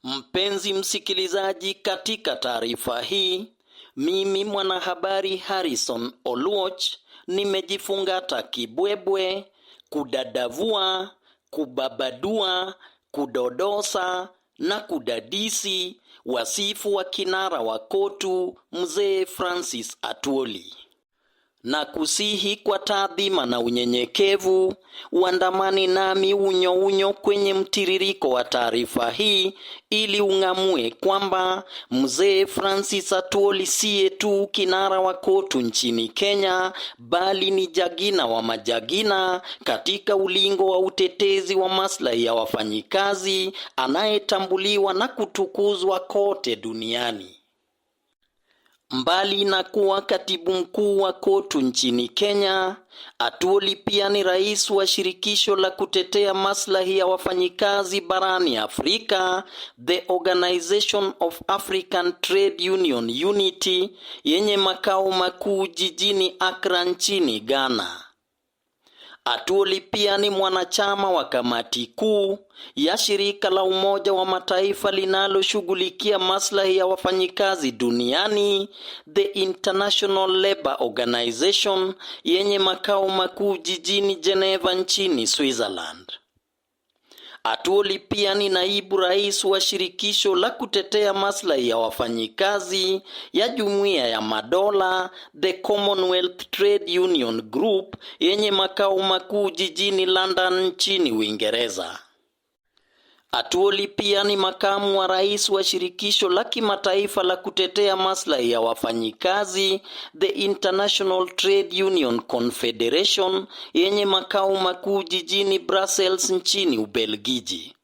Mpenzi msikilizaji, katika taarifa hii mimi mwanahabari Harrison Oluoch nimejifungata kibwebwe kudadavua, kubabadua, kudodosa na kudadisi wasifu wa kinara wa KOTU Mzee Francis Atwoli na kusihi kwa taadhima na unyenyekevu uandamani nami unyo unyo kwenye mtiririko wa taarifa hii ili ung'amue kwamba mzee Francis Atwoli siye tu kinara wa KOTU nchini Kenya, bali ni jagina wa majagina katika ulingo wa utetezi wa maslahi ya wafanyikazi anayetambuliwa na kutukuzwa kote duniani. Mbali na kuwa katibu mkuu wa KOTU nchini Kenya, Atwoli pia ni rais wa shirikisho la kutetea maslahi ya wafanyikazi barani Afrika, The Organization of African Trade Union Unity, yenye makao makuu jijini Accra nchini Ghana. Atwoli pia ni mwanachama wa kamati kuu ya shirika la Umoja wa Mataifa linaloshughulikia maslahi ya wafanyikazi duniani, The International Labour Organization, yenye makao makuu jijini Geneva nchini Switzerland. Atwoli pia ni naibu rais wa shirikisho la kutetea maslahi ya wafanyikazi ya Jumuiya ya Madola, The Commonwealth Trade Union Group, yenye makao makuu jijini London nchini Uingereza. Atwoli pia ni makamu wa rais wa shirikisho la kimataifa la kutetea maslahi ya wafanyikazi, The International Trade Union Confederation, yenye makao makuu jijini Brussels nchini Ubelgiji.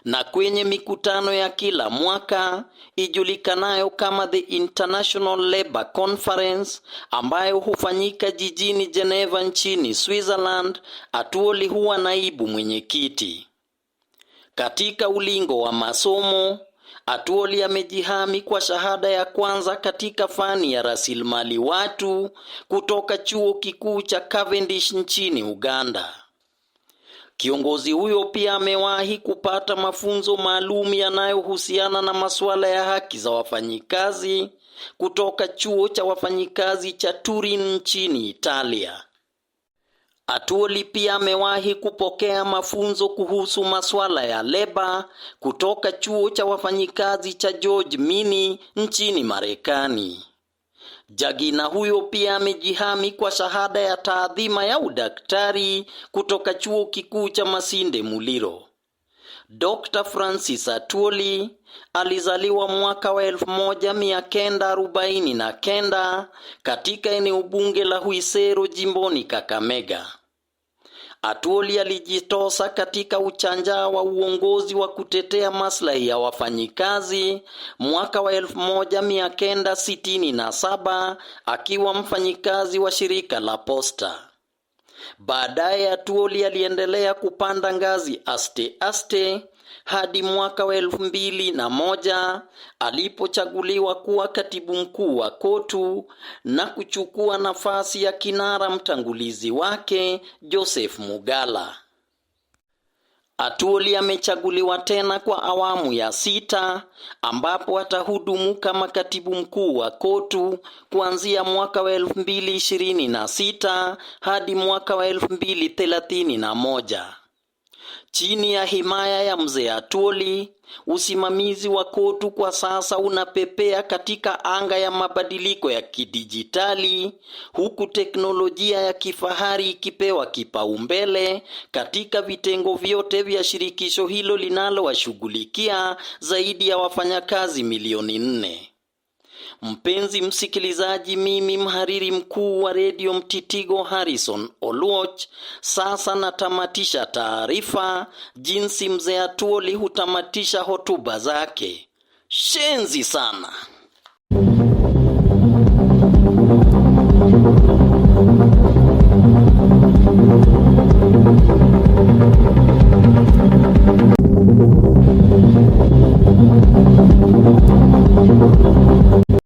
Na kwenye mikutano ya kila mwaka ijulikanayo kama the International Labour Conference ambayo hufanyika jijini Geneva nchini Switzerland, Atwoli huwa naibu mwenyekiti. Katika ulingo wa masomo, Atwoli amejihami kwa shahada ya kwanza katika fani ya rasilimali watu kutoka chuo kikuu cha Cavendish nchini Uganda. Kiongozi huyo pia amewahi kupata mafunzo maalum yanayohusiana na masuala ya haki za wafanyikazi kutoka chuo cha wafanyikazi cha Turin nchini Italia. Atwoli pia amewahi kupokea mafunzo kuhusu masuala ya leba kutoka chuo cha wafanyikazi cha George Mini nchini Marekani. Jagina huyo pia amejihami kwa shahada ya taadhima ya udaktari kutoka chuo kikuu cha Masinde Muliro. Dr. Francis Atwoli alizaliwa mwaka wa 1949 katika eneo bunge la Huisero jimboni Kakamega. Atwoli alijitosa katika uchanja wa uongozi wa kutetea maslahi ya wafanyikazi mwaka wa 1967 akiwa mfanyikazi wa shirika la posta. Baadaye Atwoli aliendelea kupanda ngazi aste aste hadi mwaka wa 2001 alipochaguliwa kuwa katibu mkuu wa KOTU na kuchukua nafasi ya kinara mtangulizi wake Joseph Mugala. Atwoli amechaguliwa tena kwa awamu ya sita ambapo atahudumu kama katibu mkuu wa KOTU kuanzia mwaka wa 2026 hadi mwaka wa 2031. Chini ya himaya ya mzee Atwoli, usimamizi wa KOTU kwa sasa unapepea katika anga ya mabadiliko ya kidijitali, huku teknolojia ya kifahari ikipewa kipaumbele katika vitengo vyote vya shirikisho hilo linalowashughulikia zaidi ya wafanyakazi milioni 4. Mpenzi msikilizaji, mimi mhariri mkuu wa redio Mtitigo Harrison Oluoch, sasa natamatisha taarifa jinsi mzee Atwoli hutamatisha hotuba zake. Shenzi sana.